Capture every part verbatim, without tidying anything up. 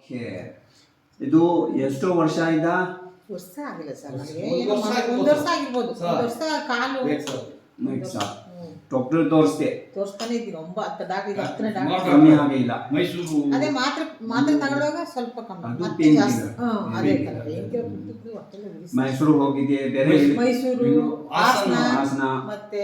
ಓಕೆ. ಇದು ಎಷ್ಟು ವರ್ಷ ಆಯ್ತಾ? ವರ್ಷ ಆಗಿಲ್ಲ ಸರ್, ನನಗೆ ಒಂದು ಏನು ವರ್ಷ ಮಾ-, ಆಗಿರ್ಬೋದು ಒಂದು ವರ್ಷ ಸರ್. ಆಗಿರ್ಬೋದು, ಸರ್. ಒಂದು ವರ್ಷ ಕಾಲು. ಬೇಕು ಸರ್. ಬೇಕು ಸರ್. ಹ್ಮ್. ಡಾಕ್ಟರ್ ತೋರಿಸ್ದೆ. ತೋರಿಸ್ತಾನೆ ಇದ್ದೀನಿ, ಒಂಬ-, ಹತ್ತು ಡಾಕ್ಟರ್, ಈಗ ಹತ್ತನೇ ಡಾಕ್ಟರ್. ಸುಮಾರು ಕಮ್ಮಿ ಡಾಕ್ಟರ್. ಆಗಲಿಲ್ಲ. ಮೈಸೂರು. ಅದೇ ಮಾತ್ರೆ, ಮಾತ್ರೆ ತಗೊಳ್ಳುವಾಗ ಸ್ವಲ್ಪ ಕಮ್ಮಿ, ಅದು ಮತ್ತೆ ಪೇನ್ ಜಾಸ್ತಿ. ಕಿಲ್ಲರ್. ಹಾ, ಪೇನ್ ಅದೇ ಕಿಲ್ಲರ್. ಸರ್, ಭಯಂಕರ ಕುಂಟುದು ಹೊಟ್ಟೆಲ್ಲ ಉರಿಸಿ. ಮೈಸೂರು ಹೋಗಿದ್ದೆ, ಬೇರೆ ಮೈಸೂರು, ಇನ್ನು ಹಾಸನ, ಹಾಸನ, ಮತ್ತೆ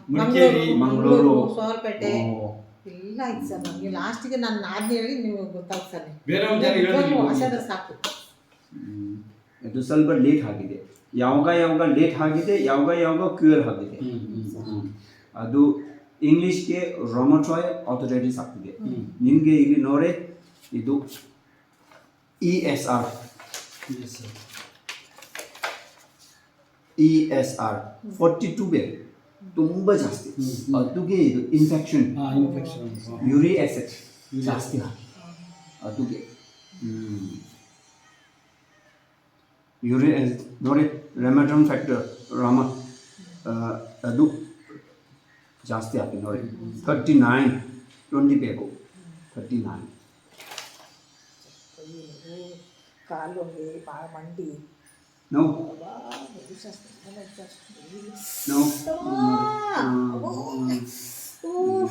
ಮಡಿಕೇರಿ, ಮಂಗಳೂರು, ಮಂಗಳೂರು. ಸೋಮವಾರಪೇಟೆ. ಓ. ಎಲ್ಲ ಆಯ್ತು ಸರ್, ನನಗೆ ಲಾಸ್ಟಿಗೆ ನಾನು ನಾದ್ನ ಹೇಳಿ ನೀವು ಗೊತ್ತಾಗ್ತು ಸರ್. ಬೇರೆ ಒಂದು ಜಾಗ ನಿಜವಾಗ್ಲೂ ಹೇಳಿದ್ರೆ ವಾಸ ಆದ್ರೆ ಸಾಕು. ಹ್ಮ್. ಇದು ಸ್ವಲ್ಪ ಲೇಟ್ ಆಗಿದೆ, ಯಾವಾಗ ಯಾವಾಗ ಲೇಟ್ ಆಗಿದೆ, ಯಾವಾಗ ಯಾವಾಗ ಕ್ಯೂರ್ ಆಗಿದೆ. ಹ್ಮ್, ಹ್ಮ್, ಹ್ಮ್. ಅದು ಇಂಗ್ಲಿಷ್ಗೆ ರೊಮಟಾಯ್ಡ್ ಆರ್ಥರೈಟಿಸ್ ಆಗ್ತಿದೆ. ಹ್ಮ್. ನಿಮಗೆ ಇಲ್ಲಿ ನೋಡ್ರೆ, ಇದು E S R. S sir. E S R forty two ಬೇರೆ, ತುಂಬ ಜಾಸ್ತಿ. ಹ್ಮ್, ಹ್ಮ್. ಅದಕ್ಕೆ ಇದು ಇನ್ಫೆಕ್ಷನ್, ಹಾ, ಇನ್ಫೆಕ್ಷನ್, ಹಾ. ಯೂರಿಕ್ ಆಸಿಡ್ ಯೂರಿಕ್ ಜಾಸ್ತಿ ಆಗಿದೆ. ಅದಕ್ಕೆ, ಹ್ಮ್. ಯೂರಿಕ್ ಆಸಿಡ್ ನೋಡಿ, ರೆಮಟಮ್ ಫ್ಯಾಕ್ಟರ್, ರಾಮ, ಆ, ಅದು ಜಾಸ್ತಿ ಆಗಿದೆ ನೋಡಿ. ಹ್ಮ್. ತರ್ಟಿ ನೈನ್, ಟ್ವೆಂಟಿ ಬೇಕು, ತರ್ಟಿ ನೈನ್. ಕಾಲು ಭಾಳ ಮಂಡಿ. ನೋ. ಅಬ್ಬಾ, ಇದು ಜಾಸ್ತಿ, ಇದು ಜಾಸ್ತಿ. ನೋ. ಅಬ್ಬಾ. ಹ್ಮ್. ಅಬ್ಬಾ. ಹ್ಮ್. ಓ,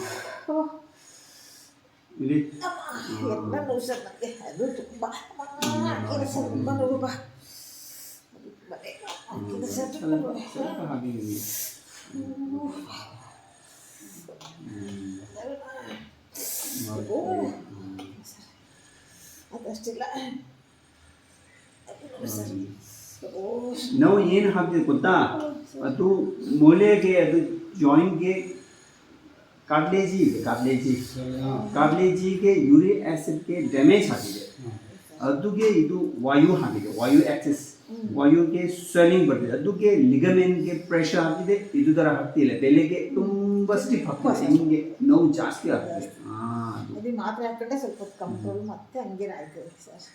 ಓ. ಇಲ್ಲಿ. ಅಮ್ಮ, ಎಲ್ಲ ನೋವು ಸರ್ ನನಗೆ. ಅದು ತುಂಬ, ಅಮ್ಮ, ಹ್ಮ್. ಕೆಲಸ ತುಂಬ ನೋವು ಬಾ. ಬನ್ನಿ, ಹ್ಮ್. ಕೆಲಸ ತುಂಬ ಸ್ವಲ್ಪ, ನೋವು. ಸ್ವಲ್ಪ ಹಾಗೆ ಇರಿ. ಹ್ಮ್. ಹ್ಮ್. ಓ. ಹ್ಮ್. ಅದಷ್ಟಿಲ್ಲ. ಅದು ನೋವು ಸರ್. ಹ್ಮ್. ಓ. ನೋವು ಏನು ಹಾಕಿ ಗೊತ್ತಾ? ಅದು ಮೂಳೆಗೆ, ಅದು ಜಾಯಿಂಟ್ಗೆ, ಕಾರ್ಟಿಲೇಜ್ ಇದೆ, ಕಾರ್ಟಿಲೇಜ್. ಹಾ. ಕಾರ್ಟಿಲೇಜ್ಗೆ ಯೂರಿಕ್ ಆಸಿಡ್ಗೆ ಡ್ಯಾಮೇಜ್ ಆಗಿದೆ. ಹಾ. ಅದಕ್ಕೆ ಇದು ವಾಯು ಆಗಿದೆ, ವಾಯು ಆಕ್ಸಿಸ್. ಹ್ಮ್. ವಾಯುಗೆ ಸ್ವೆಲ್ಲಿಂಗ್ ಬರ್ತಿದೆ, ಅದಕ್ಕೆ ಲಿಗಮೆಂಟ್ಗೆ ಪ್ರೆಷರ್ ಆಗ್ತಿದೆ, ಇದು ಥರ ಆಗ್ತಿಲ್ಲ. ಬೆಳಿಗ್ಗೆ ತುಂಬ ಸ್ಟಿಫ್ ಆಗ್ತಿದೆ, ಹಿಂಗೆ ನೋವು ಜಾಸ್ತಿ ಆಗ್ತಿದೆ. ಹಾ, ಅದು. ಅದು ಮಾತ್ರೆ ಹಾಕೊಂಡ್ರೆ ಸ್ವಲ್ಪ ಹೊತ್ತು ಕಂಟ್ರೋಲ್, ಮತ್ತೆ ಹಂಗೆ ಆಯ್ತದೆ ಸರ್.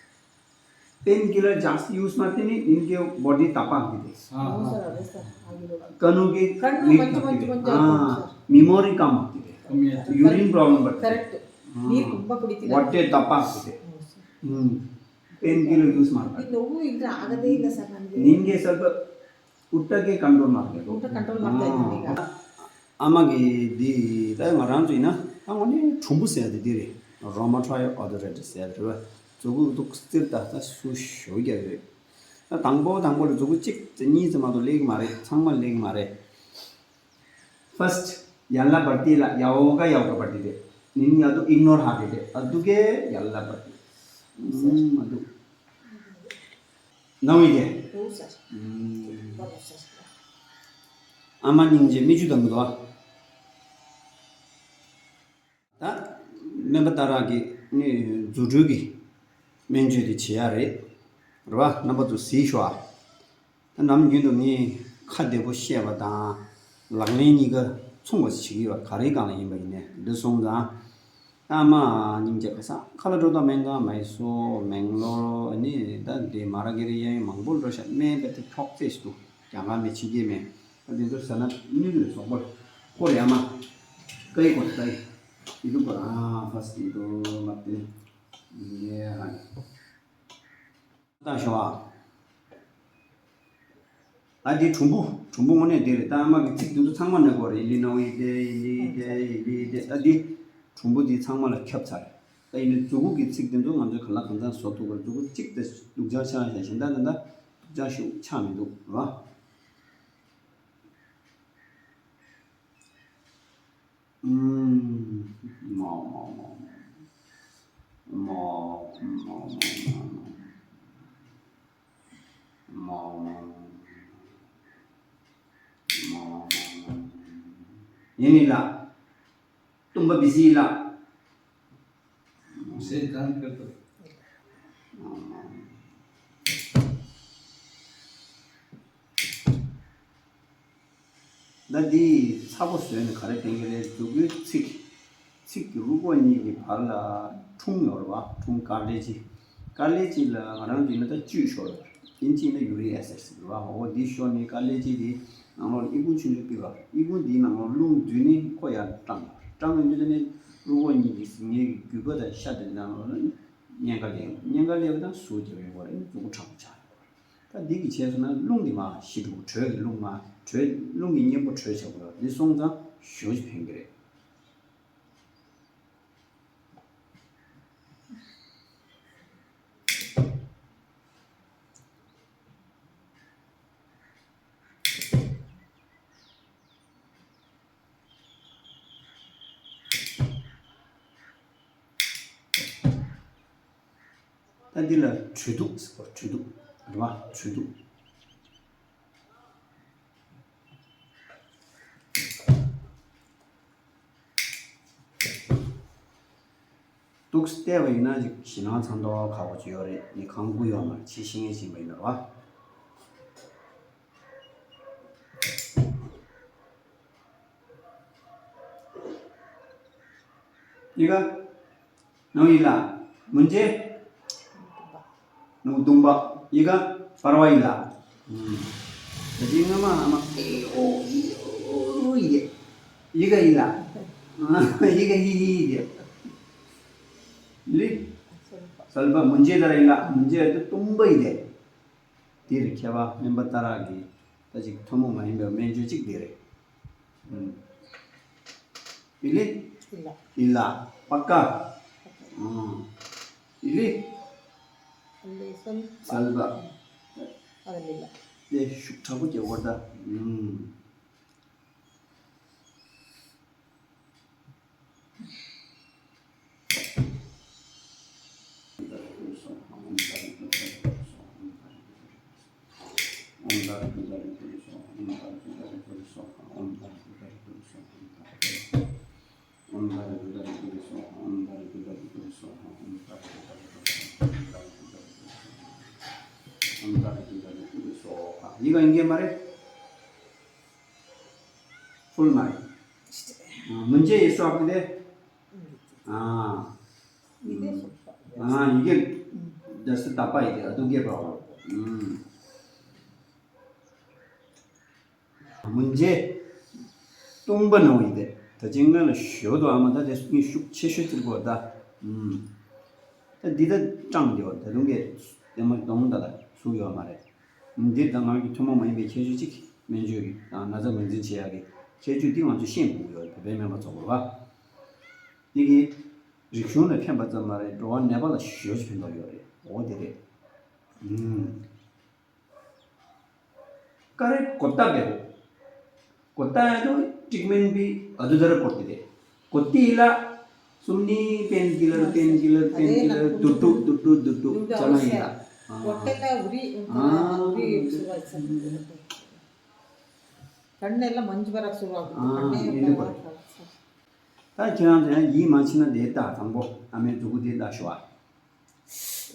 ಪೇನ್ ಕಿಲ್ಲರ್ ಜಾಸ್ತಿ ಯೂಸ್ ಮಾಡ್ತೀನಿ, ನಿಮಗೆ ಬಾಡಿ ದಪ್ಪ ಆಗ್ತಿದೆ. ಹಾ, ಹೌದು ಹಾ. ಸರ್, ಅದೇ ಸರ್ ಆಗಿರೋದು. ಕಣ್ಣುಗೆ ಕಣ್ಣು ವೀಕ್ ಮಂಜು ಮಂಜು ಆಗ್ತಿದೆ. ಮಂಜು ಹಾ, ಆಗ್ತಿದೆ ಸರ್. ಮೆಮೊರಿ ಕಮ್ಮಿ ಆಗ್ತಿದೆ. ಕಮ್ಮಿ ಆಗ್ತಿದೆ. ಯೂರಿನ್ ಪ್ರಾಬ್ಲಮ್ ಬರ್ತದೆ. ಕರೆಕ್ಟ್. ಹಾ. ನೀರು ತುಂಬ ಕುಡಿತೀರಾ? ಹೊಟ್ಟೆ ದಪ್ಪ ಆಗ್ತಿದೆ. ಹ್ಮ್ ಸರ್. ಹ್ಮ್. ಪೇನ್ ಕಿಲ್ಲರ್ ಯೂಸ್ ಮಾಡ್ತಾರೆ. ಈ ನೋವು ಇದ್ರೆ ಆಗದೇ ಇಲ್ಲ ಸರ್ ನನಗೆ. ನಿಮಗೆ ಸ್ವಲ್ಪ ಊಟಕ್ಕೆ ಕಂಟ್ರೋಲ್ ಮಾಡಬೇಕು. ಊಟ ಕಂಟ್ರೋಲ್ ಮಾಡ್ತಾ ಇದ್ದೀನಿ ಈಗ. ಹಾ. ಆಮೇಲೆ ད་ང་རང་ཚོ་ཡིན་ན་ད་དངོས་གནས་གྲུམ་བུ་ཟེར་ཡ་དེ་འདི་རེད། རོ་མ་ཊོའི་ཨོ་ཐོ་རའི་ཊིས་ཟེར་ཡ་རེད་བ། མཛུབ་གུ་འདུག་སྟེར་ད་ད་སུ་ཞོ་རྒྱག་རེད། ད་དང་པོ་དང་པོ་ལ་མཛུབ་གུ་གཅིག་དེ་གཉིས་ཙམ་མ་གཏོགས་སླེབས་ཀྱི་མ་རེད། ཚང་མ་སླེབས་ཀྱི་མ་རེད། ཕར་སྟ་ཡར་ལ་བར་དེ་ལ་ཡའོ་ག་ཡའོ་ག་བར་དེ་དེ་ནིན་ཡ་དུ་ཨིག་ནོར་ཧ་གེ་དེ་ཨ་དུ་གེ་ཡར་ལ་བར་དེ། ཨུམ་ཨ་དུ། ནང་བའི་གེ། ཨུ་ས། ཨུམ། ཨ་མ་སྙིང་རྗེ་མིག་ཆུ་དང་གི་དོ། ད་སྨན་པ་ཏཱ་ར་གིས་ནི་རྫུ་འཕྲུལ་གྱི་སྨན་བཅོས་དེ་བྱེད་ཡ་རེད། རེད་བ། རྣམ་པ་ཚོ་གཟིགས་ཤོག་ཨ། ད་ནམ་རྒྱུན་དུ་ངས་ཁ་བདེ་པོ་བཤད་པ་དང་ལག་ལེན་གཉིས་ཀ་མཚུངས་པ་ཞིག་བྱེད་ཀྱི་ཡོད། ག་རེའི་སྒང་ལ་ཡིན་པ་ཡིན་ནའི་འདི་སོང་ཙང་། ཨ་མ་སྙིང་རྗེ། ཁ་སང་ཁ་ལག་འགྲོ་དང་སྨན་ཁང་མེད་སོ་མེང་ལོར་ཨ་ནི་ད་འདི་མ་ར་གེ་རི་གཡས་གཡོན་མང་པོ་འགྲོ་ཤག་སྨན་དཔེ་དེ་འཁྱོག་ཚད་ཞིག་འདུག་རྒྱ་གར་མི་ཕྱི་རྒྱལ་མི། ད་འདི་ཚོ་ཟ་ན་གནོད་ཀྱི་རེད། སོག་པོ་ཁོ་རེ་ཨ་མ་ཀའི་གོ་ཀའི་ཡི་དུ་གོ་ར་ཧྥ་སི་ཡི་དུ་མ་ཏི་ཡེ་ཧ། ད་ཞོ་ཨ། ཨ་འདི་གྲུམ་བུ་གྲུམ་བུ་དངོས་གནས་འདི་རེད། ད་ཨ་མ་གི་ཚིག་འདི་ཚོ་ཚང་མ་ནས་གོ་རེད། ལི་ནོ་ཡི་དེ་ཡི་ལི་དེ་ཡི་ལི་དེ། ད་འདི་གྲུམ་བུ་འདི་ཚང་མ་ལ་ཁྱབ་ཚར་རེད། ད་ཡིན་ནའི་མཛུ་གུ་གི་ཚིག་འདི་ཚོ་ང་ཚོས་གང་ལ་གང་འཚམ་བཟོ་ཐུབ་པར་མཛུ་གུ་གཅིག་དེ་སྡུག་ཅག་ཆགས་ཤག་གཞན་དག་དེ་འདྲ་སྡུག་ཅག་ཞིག་ཆགས་མི་འདུག་ར། ཨུམ། མའོ་མའོ་མའོ། མའོ་མའོ་མའོ། མའོ་མའོ་མའོ། ཡིན་ནི་ལ། སྟོན་པ་བི་སི་ལ། ཟས་གང་ཁྱོད་དོ། ད་འདི་ཚ་པོ་བཟོས་ནས་ག་རེ་བསྟན་གྱི་རེད། མཛུ་གུའི་ཚིགས། ཚིགས་ཀྱི་རུས་ཁོག་གཉིས་ཀྱི་བར་ལ་ཁྲུང་ཡོད་རེད་བ། ཁྲུང་ཀར་ལེ་ཇི། ཀར་ལེ་ཇི་ལ་ང་རང་ཚོ་ཡིན་ན་ད་བཅུད་ཤོར་རེད། ཡིན་གཅིག་ན་ཡུ་རིག་ཨེ་སིད་ཟེར་བ། འོ་འདི་ཤོར་ནས་ཀར་ལེ་ཇི་དེ་ནང་ལོགས་ལ་ཨི་ཁུང་ཆུང་ཆུང་ཕུད་པ། ཨི་ཁུང་དེའི་ནང་ལོགས་རླུང་བསྡུས་ནས་ཁོ་ཡར་སྐྲངས་པ། སྐྲངས་ཡོང་དུས་དེ་ནས་རུས་ཁོག་གཉིས་ཀྱི་ཟིན་ངེས་ཀྱི་རྒྱུད་པ་དང་ཤ་དེ་ནང་ལོགས་ལ་ གཉན་ཁ་ལེན། གཉན་ཁ་ལེན་པ་དང་ཟུག་རྒྱབ་ཡོང་བ་རེད། མཛུབ་གུ་དྲག་པོ་ཆགས་ཡོང་བ་རེད། ད་འདི་གི་བྱས་སོང་ན་རླུང་འདི་མར་ཞི་འགྲོ། དྲོད་ཀྱི་རླུང་མར་དྲོད་རླུང་གི་གཉེན་པོ་དྲོད་ཆགས་པ་རེད། འདི་སོང་ཙང་ཞོ་ཅིག་ཕན་གྱི་རེད། ད་འདི་ལ་དྲོད་དུགས་ཟེར་བ། དྲོད་དུགས་རེད་བ། དྲོད་དུགས། དུགས་བལྟས་པ་ཡིན་ན་ཅིག་ཞེད་སྣང་ཚ་མདོག་ཁ་པོ་ཅིག་ཡོད་རེད། འདི་ཁང་བཀུག་ཡོད་མ་རེད། ཕྱི་ཤི་ངེས་ཅིག་ཡིན་པ་ཡིན་ན་རེད་བ། འདི་ག་ནང་ཡིན་ལ། མུན་ཅེ། ནུ་དུང་པ། ཡི་ག་པར་བ་ཡིན་ལ། ད་ཅི་ང་མ་ཨ་མ་ཨེ་ཨོ་ཨི་ཨོ་ཨི་ཡི་ག་ཡིན་ལ། ཡི་ག་ཧི་ཧི་ཡི་ལི། སལ་པ་མུན་ཅེ་ད་ར་ཡིན་ལ། མུན་ཅེ་ཏུ་དུང་པ་ཡི་དེ། དེར་མཁས་པ་སྨན་པ་ཏཱ་ར་གིས་ད་ཅིག་ཐུན་མོང་མ་ཡིན་པའི་སྨན་བཅོས་གཅིག་དེ་རེད། ཨུམ། ཨི་ལི། ཨི་ལ། ཨི་ལ། པ་ཀ། ཨུམ། ཨི་ལི། སལ་པ། དེ་ཤུགས་དྲག་པོ་རྒྱག་དགོས་ད། ཨུམ། ཡི་ག་ཡིན་གྱི་མ་རེད། ཕུལ་མ་རེད། མུན་ཅེ་ཡི་སོགས་ཏེ། ཨ། ཨ་ཡི་གེ་རྡ་སི་ད་པ་ཡི་གེ་ཨ་དུ་གེ་པ། མུན་ཅེ། དུང་པ་ནོ་ཡི་དེ། ད་ཅི་ང་ལ་ཞོ་དོ་ཨ་མ་ད་དེ་ངས་ཤུགས་ཆེ་ཤོས་ཅིག་གོ་ད། ད་འདི་ད་སྐྲངས་དེ་བ་ད་དུང་གེ་དེ་མ་གཏོང་ད་ད་ཚུགས་ཡོད་མ་རེད། འདི་ད་ང་གི་ཐུན་མོང་མ་ཡིན་པའི་ཁྱད་ཆོས་གཅིག་སྨན་བཅོས་ཀྱི་དང་ན་ཚ་ངོས་འཛིན་བྱེད་ཡག་གི་ཁྱད་ཆོས་འདི་ང་ཚོས་ཤེས་དགོས་ཀྱི་ཡོད། བོད་པའི་སྨན་པ་ཚོ་གོ་བ། འདི་གི་རིག་གཞུང་ལ་ཕན་པ་ཙམ་མ་རེད། འགྲོ་བ་ནད་པ་ལ་ཞེ་པོ་ཅིག་ཕན་ཐོགས་ཡོད་རེད། འོ་དེ་རེད། ཨུམ། ཀ་རེ་གོ་ཏ་བེ་གོ། གོ་ཏ་ཡ་དོ་ཏྲིག་མེན་བི་ཨ་དུ་དར་གོ་ཏི་དེ། གོ་ཏི་ལ། སུམ་ནི་པེན་ཀི་ལར་པེན་ཀི་ལར་པེན་ཀི་ལར་དུ་ཏུ་དུ་ཏུ་དུ་ཏུ་ཅ་ལ་ཡིན་ལ། ཨ། ཨ། ཨ། ཨ། ཨ། ཨ། ད་ཁྱེད་རང་ཚོ་ཡང་ཡིད་མ་ཆེས་ན་དེ་ལྟ་དང་པོ་ཨ་མའི་མཛུ་གུ་དེ་ལྟ་ཞུ་ཨ།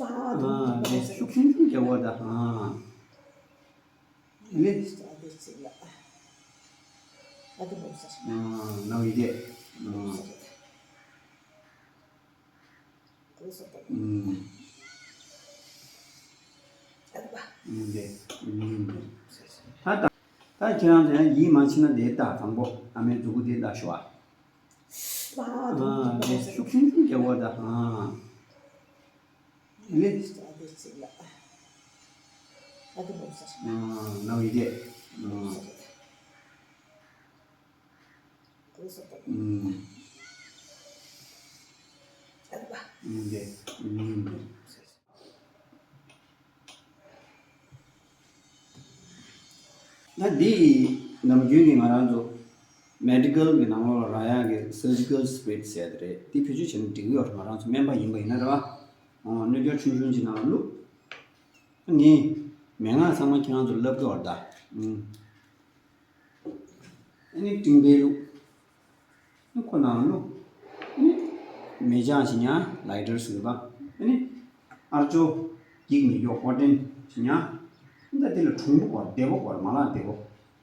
ཨ་དེ་ཤུགས་ཆུང་ཆུང་རྒྱག་དགོས་ད། ཨ་ལེ། ཨ་ནང་ཡི་དེ། ཨ། ཨུམ། ཨུམ་དེ། ཨུམ་དེ། ད་ད་ད་ཁྱེད་རང་ཚོ་ཡང་ཡིད་མ་ཆེས་ན་དེ་ལྟ་དང་པོ་ཨ་མའི་མཛུ་གུ་དེ་ལྟ་ཞུ་ཨ། ཨ་དེ་ཤུགས་ཆུང་ཆུང་རྒྱག་དགོས་ད། ཨ་ལེ། ཨ་ནང་ཡི་དེ། ཨ། ཨུམ། ཨུམ་དེ། ཨུམ་དེ། ད་འདི་ནམ་རྒྱུན་གྱི་ང་རང་ཚོ་མེ་ཌི་ཀལ་གྱི་ནང་ལོགས་ལ་རག་ཡག་གི་སར་ཇི་ཀལ་སི་པི་རི་ཌི་ཟེར་ཡག་དེ་རེད། འདི་བེད་སྤྱོད་བྱས་ན་འགྲིག་གི་ཡོད་རེད། ང་རང་ཚོ་སྨན་པ་ཡིན་པ་ཡིན་ན་རེད་བ། ཨོ་སྣོད་སྐྱོར་ཆུང་ཆུང་ཅིག་ནང་ལ་བླུགས། ངས་མན་ངག་ཚང་མ་ཁྱེད་རང་ཚོར་ལབ་ཀྱི་ཡོད་རེད་ད། ཨུམ། ཨ་ནི་ཀྲིང་པེ་བླུགས། ཨ་ནི་ཁོ་ནང་བླུགས། ཨ་ནི་མེ་སྦྱང་ཞིག་ཉར། ལའི་ཊར་ཟེར་བ། ཨ་ནི་ཨར་ཅོ་འགྱིག་མི་སྐྱོ་ཀོ་ཊན་ཞིག་ཉར། ཨ་ནི་ད་དེ་ལ་གྲུང་པོ་དགོས། བདེ་པོ་དགོས། མ་ལག་བདེ་པོ།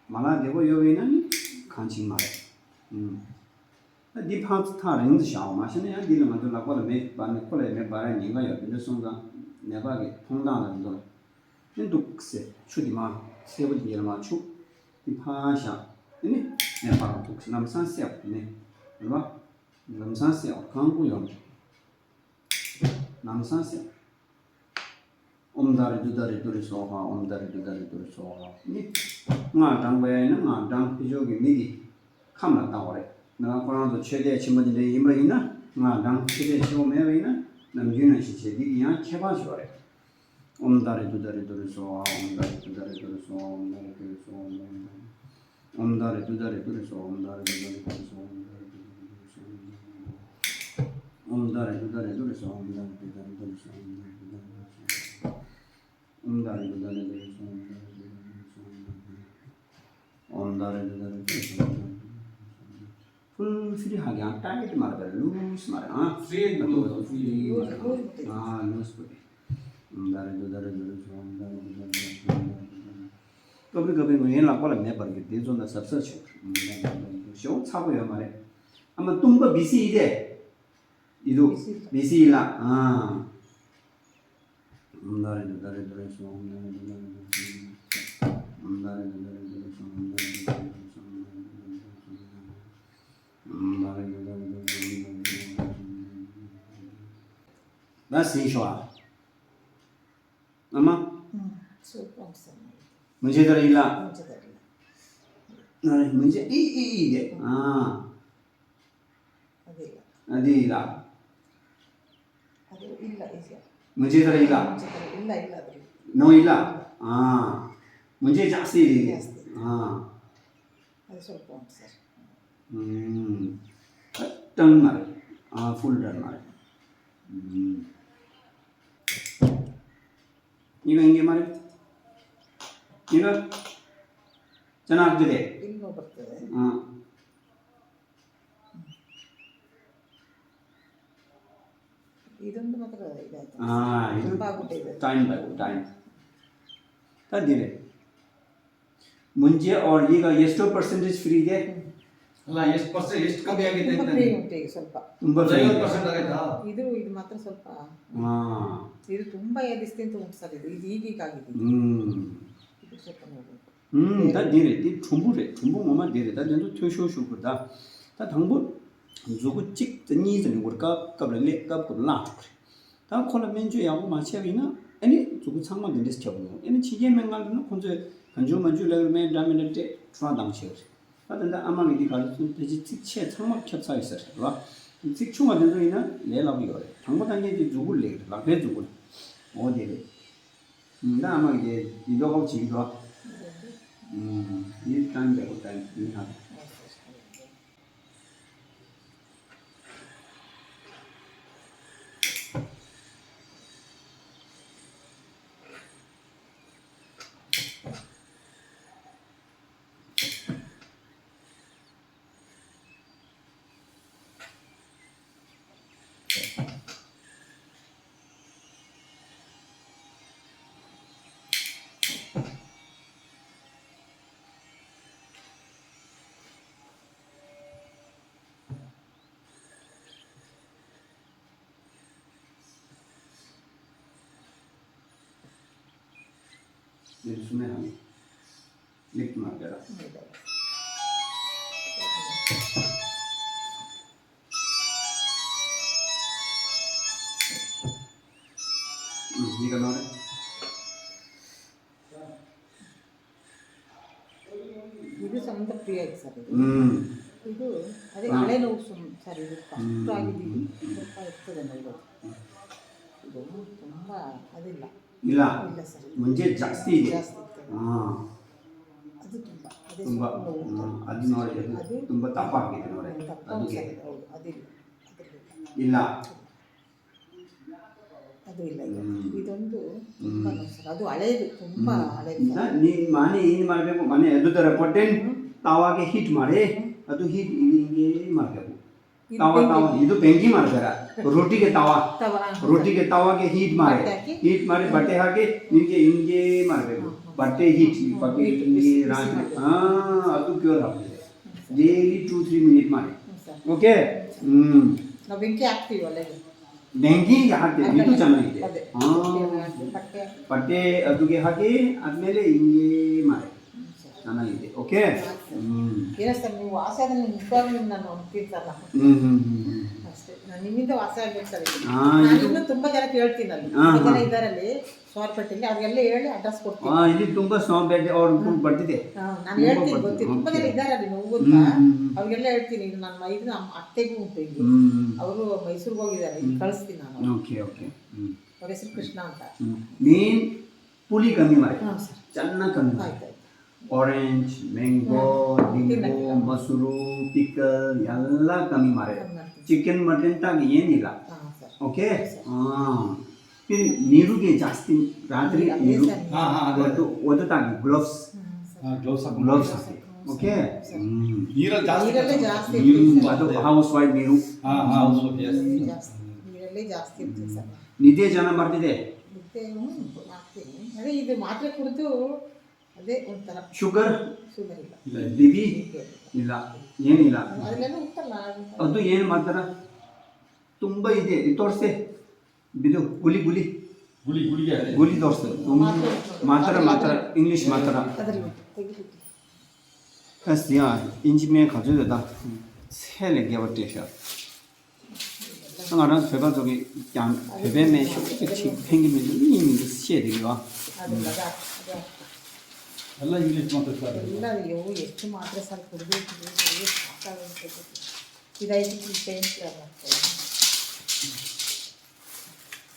མ་ལག་བདེ་པོ་ཡོད་པ་ཡིན་ན་ནི་གང་བྱེད་མ་རེད། ཨུམ། ད་འདི་ཕར་ཚུར་ཐག་རིང་དུ་བཞག་པ་མ་བྱས་ན་ཡང་འདི་ལ་ང་ཚོ་ལག་པ་ལ་མེ་འབར་ནས་ཁོ་ལ་མེ་འབར་ཡག་ཉེན་ཁ་ཡོད། དེ་འདྲ་སོང་ཙང་ནད་པ་གི་མཐོང་སྟངས་ལ་འདི་ཚོ་ལ། ཨེ་འདུག་ཟེར། ཆུ་དེ་མར་སེར་པོ་དེ་ཡར་མར་བྱུག་དེ་ཕར་བཞག་དེ་ནི་ནད་པ་ལ་འདུག་ཟེར། ལམ་སང་སེལ་བ་དེ་ནི་རེད་བ། ལམ་སང་སེལ་བ་གང་དགོས་ཡོང་། ལམ་སང་ཟེར། ཨོཾ་ཏཱ་རེ་དུ་ཏཱ་རེ་དུ་རེ་སྭཱ་ཧཱ། ཨོཾ་ཏཱ་རེ་དུ་ཏཱ་རེ་དུ་རེ་སྭཱ་ཧཱ། ནི་སྔགས་བགྲངས་པ་ཡིན་ན་སྔགས་བགྲངས། ཕྱི་ཕྱོགས་ཀྱི་མི་གི་ཁམས་ལ་བཏང་བ་རེད། ང་ཁོ་རང་ཚོ་ཆོས་དད་ཆེན་པོ་དེ་འདྲ་ཡིན་པ་ཡིན་ན་སྔགས་བགྲངས། ཆོས་དད་ཆེན་པོ་མེད་པ་ཡིན་ན་ནམ་རྒྱུན་ནང་བཞིན་བྱས། འདི་གི་ཡང་ཁྱད་པར་ཞིག་ཡོད་རེད། ཨོཾ་ཏཱ་རེ་དུ་ཏཱ་རེ་དུ་རེ་སྭཱ་ཧཱ། ཨོཾ་ཏཱ་རེ་དུ་ཏཱ་རེ་དུ་རེ་སྭཱ་ཧཱ། ཨོཾ་ཏཱ་རེ་དུ་ཏཱ་རེ་དུ་རེ་སྭཱ་ཧཱ། ཨོཾ་ཏཱ་རེ་དུ་ཏཱ་རེ་དུ་རེ་སྭཱ་ཧཱ། ཨོཾ་ཏཱ་རེ་དུ་ཏཱ་རེ་དུ་རེ་སྭཱ་ཧཱ། ཨོཾ་ཏཱ་རེ་དུ་ཏཱ་རེ་དུ་རེ་སྭཱ་ཧཱ། ཨོཾ་ཏཱ་རེ་དུ་ཏཱ་རེ་དུ་རེ་སྭཱ་ཧཱ། ཨོཾ་ཏཱ་རེ་དུ་ཏཱ་རེ་དུ་རེ་སྭཱ་ཧཱ། ཨོཾ་ཏཱ་རེ་དུ་ཏཱ་རེ་དུ་རེ་སྭཱ་ཧཱ། ཨོཾ་ཏཱ་རེ་དུ་ཏཱ་རེ་དུ་རེ་སྭཱ་ཧཱ། Full free ཧ་གི་ཡང་ཊའིཊ་མ་རེད་པས། ལུས་མ་རེད་ཨ། Free and loose, free and loose. ཨ་ལུས་པོ་དེ། ཨོཾ་ཏཱ་རེ་དུ་ཏཱ་རེ་དུ་རེ་སྭཱ་ཧཱ། ཨོཾ་ཏཱ་རེ་དུ་ཏཱ་རེ་དུ་རེ་སྭཱ་ཧཱ། ཨོཾ་ཏཱ་རེ་དུ་ཏཱ་རེ་དུ་རེ་སྭཱ་ཧཱ། སྐབས་རེ་སྐབས་རེ་ངོས་ཡན་ལག་པ་ལ་མེད་པར་གྱུར། དེ་ཚོ་ན་གཟབ་གཟབ་བྱེད་དགོས། ཞེའུ་ཚ་པོ་ཡོད་མ་རེད། ཨ་མ་གཏུམ་པ་བི་སི་ཡི་དེ། ཡི་དུ། བི་སི་ཡི་ལ། ཨ། ཨོཾ་ཏཱ་རེ་དུ་ཏཱ་རེ་དུ་རེ་སྭཱ་ཧཱ། ཨོཾ་ཏཱ་རེ་དུ་ཏཱ་རེ་དུ་རེ་སྭཱ་ཧཱ། ཨོཾ་ཏཱ་རེ་དུ་ཏཱ་རེ་དུ་རེ་སྭཱ་ཧཱ། ཨོཾ་ཏཱ་རེ་དུ་ཏཱ་རེ་དུ་རེ་སྭཱ་ཧཱ། ཨོཾ་ཏཱ་རེ་དུ་ཏཱ་རེ་དུ་རེ་སྭཱ་ཧཱ། ཨོཾ་ཏཱ་རེ་དུ་ཏཱ་རེ་དུ་རེ་སྭཱ་ཧཱ། ད་ཟིན་ཤོག་ཨ། ཨ་མ། ཨུམ། སུ་གཏོང་ས་ནས། མུན་ཇེ་དར་ཡི་ལ། མུན་ཇེ་དར་ཡི་ལ། ཨ་མུན་ཇེ་ཨི་ཨི་ཨི་དེ། ཨ། ཨ་དེ་ལ། ཨ་དེ་ཡི་ལ། ཨ་དེ་ཨི་ལ་ཨི་ལ། མུན་ཇེ་དར་ཡི་ལ། མུན་ཇེ་དར་ཡི་ལ་ཨི་ལ་དེ། ནོ་ཡི་ལ། ཨ། མུན་ཇེ་ཇག་སི་ལི། ཇག་སི། ཨ། ཨ་དེ་སུ་གཏོང་ས། ཨུམ། ད་ཏང་མ་རེད། ཨ་ཧྥུལ་ཏང་མ་རེད། ཨུམ། ཉི་མ་ཡིན་གྱི་མ་རེད། ཉི་མ། ཅ་ན་ཨ་ཀི་རེད། ཨ། ཨ། ཊའིམ་བ་ཊའིམ། ད་འདི་རེད། མུན་ཇེ་ཨོར་ཡི་ག་ཡེ་སི་ཊོ་པར་སེན་ཊེཇ་ཕི་རི་དེ། ལ་ཡེ་སི་པར་སེན་ཊེཇ་ཡེ་སི་ཊོ་ཀ་ཡ་གི་ཏེ་ཏེ་ཏུམ་པ་ཕི་རི་ཡོང་ཏེ་སོལ་པ། ཏུམ་པ་ཕི་རི་ཡོང་ཏེ་སོལ་པ། ཨ། ཏུམ་པ་ཡ་དེ་སྟེང་དུ་འོང་ས་རེད། ཡི་གེ་ག་གི་དེ། ཨུམ། ཡི་གེ་སོལ་པ་ནོ། ཨུམ། ད་འདི་རེད། འདི་གྲུང་པོ་རེད། གྲུང་པོ་ངོ་མ་འདི་རེད། ད་དེ་ཚོ་འཐུས་ཤོར་ཤོར་དགོས། ད་ད་དང་པོ་མཛུ་གུ་གཅིག་ཙམ་གཉིས་ཙམ་ཡོང་དགོས། སྐབས་སྐབས་ལ་སླེབས། སྐབས་སྐབས་ལ་བླངས་འགྲོ་གི་རེད། ད་ཁོ་ལ་སྨན་བཅོས་ཡག་པོ་མ་བྱས་པ་ཡིན་ན་ཨ་ནི་མཛུ་གུ་ཚང་མ་འདི་འདྲས་ཁྱབ་ཡོང་། ཨ་ནི་ཕྱི་རྒྱལ་སྨན་ཁང་འགྲོ་ན་ཁོང་ཚོས་གང་བྱུང་མང་བྱུང་ལབ་སྨན་འདྲ་མི་འདྲ་སྤྲད་འཕྲོ་བརླག་བཏང་བྱས་རེད། ད་ད་ལྟ་ཨ་མ་གི་འདི་ག་ལ་ཚུན་ཕལ་ཆེར་ཚིགས་ཆེ་ཚང་མ་ཁྱབ་ཚར་ཡོད་ས་རེད་བ། ཚིགས་ཆུང་བ་དེ་ཚོ་ཡིན་ན་ལས་སླ་པོ་ཡོད་རེད། དང་པོ་ད་ངས་འདི་མཛུ་གུ་ལེགས་རེད། ལག་པའི་མཛུ་གུ་ལ། འོ་དེ་རེད། ད་ཨ་མ་གི་འདི་འདི་ལྡོག་ཁ་བྱེད་ཀྱི་འདུག་ཨ། འདི་ཏན་འདྲ་པོ་ཏན་འདི་ཧ། ལེགས་སུ་མེད་ཧ་ནི། ལེགས་མ་དེ་ར། ཨུ། ཡི་ག་ནོ་རེ། இது சமந்தப்பிரியா இருக்கு சார் இது. ம். இது அதே ம். அலையலோசம் சார் இது ம். டாக்டர் ஆகிது ம். ம். சிறப்பாக இருக்குது அந்த இது. இது ரொம்ப அது இல்லை. ಇಲ್ಲ. ಇಲ್ಲ ಸರ್. ಮುಂಚೆ ಜಾಸ್ತಿ ಇದೆ. ಜಾಸ್ತಿ ಇತ್ತು. ಹಾಂ. ಅದು ತುಂಬ. ಅದೇ ತುಂಬ. ಸ್ವಲ್ಪ ನೋವು. ಹ್ಮ್. ಅದು ನೋಡಿ, ಅದು ಅದು ತುಂಬ ದಪ್ಪ ಆಗಿದೆ ನೋಡಿ. ದಪ್ಪ ಅದಕ್ಕೆ. ಸರ್. ಹೌದು. ಅದಿಲ್ಲ. ಅದಿಲ್ಲ. ಇಲ್ಲ. ಅದು ಇಲ್ಲ, ಇಲ್ಲ. ಹ್ಮ್. ಇದೊಂದು ತುಂಬಾ ಹ್ಮ್. ನೋವು ಸರ್. ಅದು ಹಳೇದು, ತುಂಬಾ ಹ್ಮ್. ಹಳೇದು ಸರ್. ನಾ-, ನೀನ್ ಮನೆ ಏನ್ ಮಾಡ್ಬೇಕು? ಮನೆ ಅದು ತರ ಪೊಟ್ಟೆನ್ ಹ್ಮ್. ತಾವಾಗೆ ಹೀಟ್ ಮಾಡಿ, ಹ್ಮ್. ಅದು ಹೀಟ್ ಹಿಂಗೆ ಮಾಡ್ಬೇಕು. ಇದು ತಾವ, ಬೆಂಕಿ. ತಾವ, ಇದು ಬೆಂಕಿ ಮಾಡ್ಬೇಡ. ರೊಟ್ಟಿಗೆ ತಾವ. ತವ, ಹಾ, ರೊಟ್ಟಿಗೆ ಸರ್. ತಾವಾಗೆ ಹೀಟ್ ಮಾಡಿ. ಬಟ್ಟೆ ಹಾಕಿ? ಹೀಟ್ ಮಾಡಿ, ಹ್ಮ್. ಬಟ್ಟೆ ಹಾಕಿ, ನಿಮ್ಗೆ ಹಿಂಗೆ ಮಾಡ್ಬೇಕು. ಹ್ಮ್, ಹ್ಮ್. ಬಟ್ಟೆ ಹೀಟ್, ಹ್ಮ್, ಬಟ್ಟೆ ಹೀಟ್, ಹಿಂಗೆ ಬಿಸಿ, ಬಿಸಿ ರಾತ್ರಿ. ಮಾಡ್ಬೇಕು. ಹಾ, ಅದು ಕ್ಯೂರ್ ಆಗ್ತದೆ. ಹ್ಮ್, sir. Daily two, three minute ಮಾಡಿ. ಹ್ಮ್, ಸರ್. ಓಕೆ? ಹ್ಮ್. ನಾವು ಬೆಂಕಿ ಹಾಕ್ತೀವಿ ಒಲೆಗೆ. ಬೆಂಕಿಗೆ ಹಾಕ್ತೀವಿ, ಅದೇ, ಇದು ಅದೇ. ಚೆನ್ನಾಗಿದೆ. ಅದೇ. ಹಾ. ಬಟ್ಟೆ ಹಾಕಿ, ಬಟ್ಟೆ. ಬಟ್ಟೆ ಅದುಗೆ ಹಾಕಿ, ಆದ್ಮೇಲೆ ಹಿಂಗೆ ಮಾಡಿ. ಹ್ಮ್, ಸರ್. ಚೆನ್ನಾಗಿದೆ. ಓಕೆ? ಹಾ, ಸರ್. ಹ್ಮ್. ಏನೋ ಸರ್, ನೀವು ಆಸೆ ಆದ್ರೆ ನಿಜವಾಗ್ಲೂ ನಾನು ಒಪ್ತೀನಿ ಸರ್ ನಾನು. ಹ್ಮ್, ಹ್ಮ್, ಹ್ಮ್, ಹ್ಮ್. ಅಷ್ಟೇ. ನಾನು ನಿಮಗೆ ಇದು ವಾಸ ಆಗ್ಬೇಕು ಸರ್ ಇದು. ಹಾ, ನಾನು ಇದು ಇನ್ನೂ ತುಂಬಾ ಜನ ಕೇಳ್ತೀನಿ ಅಲ್ಲಿ. ಹಾ, ತುಂಬಾ ಜನ ಹಾ. ಇದಾರೆ ಅಲ್ಲಿ ಸೋಮವಾರಪೇಟೆಯಲ್ಲಿ, ಅವ್ರಿಗೆಲ್ಲ ಹೇಳಿ ಅಡ್ರೆಸ್ ಕೊಡ್ತೀನಿ. ಹಾ, ಇಲ್ಲಿ ತುಂಬಾ ಸೋಮವಾರಪೇಟೆ ಅವ್ರು ಹ್ಮ್. ಬರ್ತಿದೆ. ಹಾ, ನಾನು ತುಂಬಾ ಹೇಳ್ತೀನಿ ಬರ್ತಿದೆ. ಗೊತ್ತಿಲ್ಲ, ತುಂಬಾ ಜನ ಓಕೆ. ಇದಾರೆ ಅಲ್ಲಿ ನೋವು ಅಂತ. ಹ್ಮ್, ಹ್ಮ್, ಹ್ಮ್. ಅವ್ರಿಗೆಲ್ಲ ಹೇಳ್ತೀನಿ, ಇದು ನನ್ನ ಮೈದನ ಅಮ್ಮ ಅತ್ತೆಗೂ ಉಂಟು ಇಲ್ಲಿ. ಹ್ಮ್, ಹ್ಮ್. ಅವರು ಮೈಸೂರಿಗೆ ಹೋಗಿದ್ದಾರೆ, ಇಲ್ಲಿ ಹ್ಮ್. ಕಳಿಸ್ತೀನಿ ನಾನು. Okay, okay. ಹ್ಮ್. ಅವ್ರ ಹೆಸರು ಕೃಷ್ಣ ಅಂತ. ಹ್ಮ್. ಮೇನ್ ಪುಳಿ ಕಮ್ಮಿ ಮಾಡಿ, ಹಾ, ಸರ್. ಚೆನ್ನಾಗಿ ಕಮ್ಮಿ ಮಾಡಿ. ಆಯ್ತು, ಆಯ್ತು. ಆರೆಂಜ್, ಮ್ಯಾಂಗೋ, ಹ್ಮ್. ಲಿಂಬು, ತಿನ್ನಕ್ಕೆ. ಮೊಸರು, ಪಿಕಲ್ ಎಲ್ಲ ಕಮ್ಮಿ ಮಾಡಿ. ಕಮ್ಮಿ ಮಾಡ್ತೀನಿ. ಚಿಕನ್, ಮಟನ್ ತಾಗಿ ಏನಿಲ್ಲ. ಹಾ, ಸರ್. ಓಕೆ? ಸರ್. ಹಾ. ನೀರುಗೆ ಜಾಸ್ತಿ ರಾತ್ರಿ ನೀರು, ನೀರು. ಹಾ, ಹಾ, ಅದೇ, ಅದೇ. ಒದ್ದು, ಒದ್ದು ತಾಗಿ, ಗ್ಲೌಸ್. ಹಾ, ಸರ್. ಹಾ, ಗ್ಲೌಸ್ ಹಾಕೊಂಡು. ಗ್ಲೌಸ್ ಹಾಕಿ. ಓಕೆ? ಸರ್. ಹ್ಮ್. ನೀರಲ್ಲಿ ಜಾಸ್ತಿ ನೀರಲ್ಲೇ ಖರ್ಚು ಜಾಸ್ತಿ ಮಾಡ್ತೀವಿ. ಇರ್ತೀವಿ ಸರ್. ಅದು ಹೌಸ್ ವೈಫ್ ನೀರು. ಹಾ, ಹಾ, ಹೌಸ್ ವೈಫ್, yes. ನೀರಲ್ಲೇ ಜಾಸ್ತಿ, ನೀರಲ್ಲೇ ಜಾಸ್ತಿ ಇರ್ತೀವಿ ಸರ್. ನಿದ್ದೆ ಜನ ಬರ್ತಿದೆ. ನಿದ್ದೆ, ಹ್ಮ್, ಮಾಡ್ತೀನಿ. ಅದೇ ಇದು ಮಾತ್ರೆ ಕುಡಿದು ಅದೇ ಒಂಥರ. ಶುಗರ್? ಶುಗರ್ ಇಲ್ಲ. ಇಲ್ಲ. B P? ಬಿ ಪಿ ಇಲ್ಲ. ಇಲ್ಲ. ಏನಿಲ್ಲ. ಅದನ್ನೆಲ್ಲ ಉಂಟಲ್ಲ, ಅದು ಅದು ಏನು ಮಾಡ್ತಾರ? ತುಂಬ ಇದೆ. ಇದು ತೋರಿಸಿ. ಇದು ಗುಳಿ, ಗುಳಿ. ಗುಳಿ, ಗುಳಿಗೆ ಅದೇ. ಗುಳಿ ತೋರಿಸಿ. ತುಂಬ ಮಾತ್ರೆ ಉಂಟು. ಮಾತ್ರ, ಮಾತ್ರ. ಇಂಗ್ಲಿಷ್ ಮಾತ್ರ. ಅದರಲ್ಲಿ ತೆಗಿಬೇಕು. ཨ་ཟི་ཡ། ཨིན་ཇི་མེ་ག་ཚོད་རེད་ད། ཚད་ལས་བརྒལ་བ་སྤྲད་ཤག་ང་རང་ཚོ་བོད་པ་ཚོ་གིས་ཀྱང་བོད་པའི་སྨན་ཤོག་ཅིག་ཕན་གྱི་མི་འདུག་མིའི་མི་འདུག་བཤད་བསྡད་ཀྱི་ཡོད། ཨ་ལ་ཡིན་ལས་ཀྱང་དེ་ལྟར་རེད། ཡོ་ཡོ་ཁྱི་མ་ཏྲ་སར་གུར་གུར་གུར་གུར་གུར་ས་ས་ལ་ས་ས་ཏི་རའི་ཏི་ཀི་ཏེན་ཅི་ར་མ་ཏེ།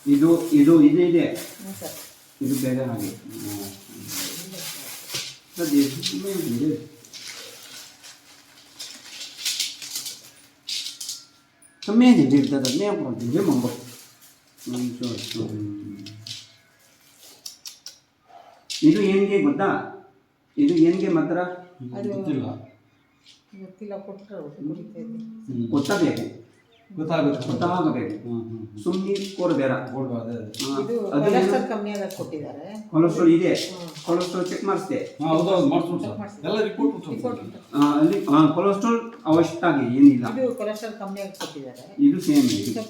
ཡི་དོ་ཡི་དོ་ཡི་དེ་དེ། ཡི་དོ་བེ་ར་ཧ་གི། ད་དེ་མེ་དེ་འདྲ། ད་སྨན་དེ་འདྲའི་ད་ལྟ་སྨན་ཁོང་དེ་འདྲའི་མང་པོ། ཨང་ཅོ་ཅོ། ཡིན་དུ་ཡན་གྱི་གོ་ད། ཡིན་དུ་ཡན་གྱི་མ་ཏར། ཨ་རོ། ཏི་ལ། ཏི་ལ་ཀོ་ཏ་རོ་ཀོ་ཏ་རོ། ཀོ་ཏ་བེ་གོ། ཀོ་ཏ་བེ་ཀོ། ཀོ་ཏ་བེ་གོ། ཨང་ཨང་ཨང་། སུམ་ནི་ཀོར་བེ་ར། ཀོར་བེ་ར། ཨ། これはね。 ཨ་དུ་ཡིན་དུ་ཁོ་ལེ་སི་ཊོལ་ཀམ་ཡ་ལ་ཀོ་ཏི་ད་རེ། ཁོ་ལེ་སི་ཊོལ་ཡིན་དེ། ཁོ་ལེ་སི་ཊོལ་ཅེག་མར་སྟེ། ཨ་འོ་དོ་མར་སོང་ས། ཡ་ལ་རི་པོར་ཊ་ཐོབ་སོང་། ཨ་ལི་ཨ་ཁོ་ལེ་སི་ཊོལ་ཨ་བ་ཤི་ཏ་གི་ཡིན་ནི་ལ། ཡིན་དུ་ཁོ་ལེ་སི་ཊོལ་ཀམ་ཡ་ལ་ཀོ་ཏི་ད་རེ། ཡིན་དུ་སེམས་ཡིན་དུ།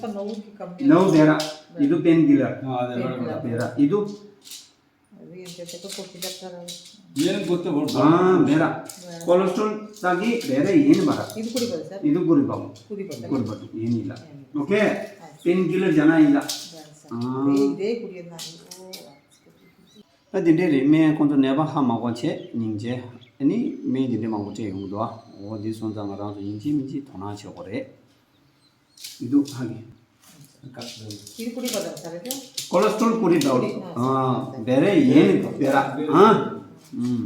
ནའོ་བེ་ར། ཡིན་དུ་པེན་ཀི་ལར། ཨ་དེ་ར་ར་ར། བེ་ར་ཡིན་དུ། ཡིན་དུ་ཀོ་ཏི་ད་ར། ཡིན་ཀོ་ཏི་བོར་ཨ་བེ་ར། ཁོ་ལེ་སི་ཊོལ་ད་གི་བེ་ར་ཡིན་ནི་མ་ར། ཡིན་དུ་ཀུ་རི་བ་ས། ཡིན་དུ་ཀུ་རི་བ། ཀུ་རི་བ་ད། ཀུ་རི་བ་ཡིན་ནི་ལ། ཨོ་ཁེ། པེན་ཀི་ལར་ཇ་ན་ཡིན་ལ། ཨ། དེ་དེ་ཀུ་རི་ན་ཡིན། ཨོ། ད་དེ་འདྲས་རེད། སྨན་ཁོང་ཚོ་ནད་པ་ཧ་མ་གོ་བྱས་སྙིང་རྗེ། ཨ་ནི་སྨན་དེ་འདྲས་མང་པོ་སྤྲད་ཡོང་གི་འདུག་ཨ། འོ་དེ་སོང་ཙང་ང་རང་ཚོ་ཡིན་གཅིག་མིན་གཅིག་དོ་སྣང་བྱེད་དགོས་རེད། ཡིན་འདུག་ཧ་གི། ཁོ་ལེ་སི་ཊོལ་ཀུ་རི་ད། ཨ་བེ་ར་ཡིན་བེ་ར། ཨ། ཨུམ།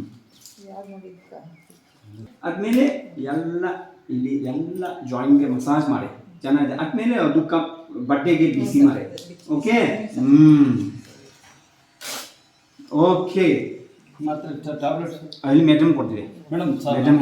ཨ་མེ་ལེ་ཡ་ལ་ཡ་ལ་ཇོ་ཡིན་གི་མ་སཱཇ་མ་རེད། ཅ་ན་ཨ་མེ་ལེ་ཨ་དུ་ཀ་བར་ཐ་ཌེ་གི་བི་སི་མ་རེད། ཨོ་ཁེ། ཨུམ། ཨོ་ཁེ། མ་ཏ་ཏ་ཏ་བི་ལེ་ཊི། ཨ་ལི་མེ་ཌམ་ཀོར་ཏི་རེད། མེ་ཌམ་ས། མེ་ཌམ།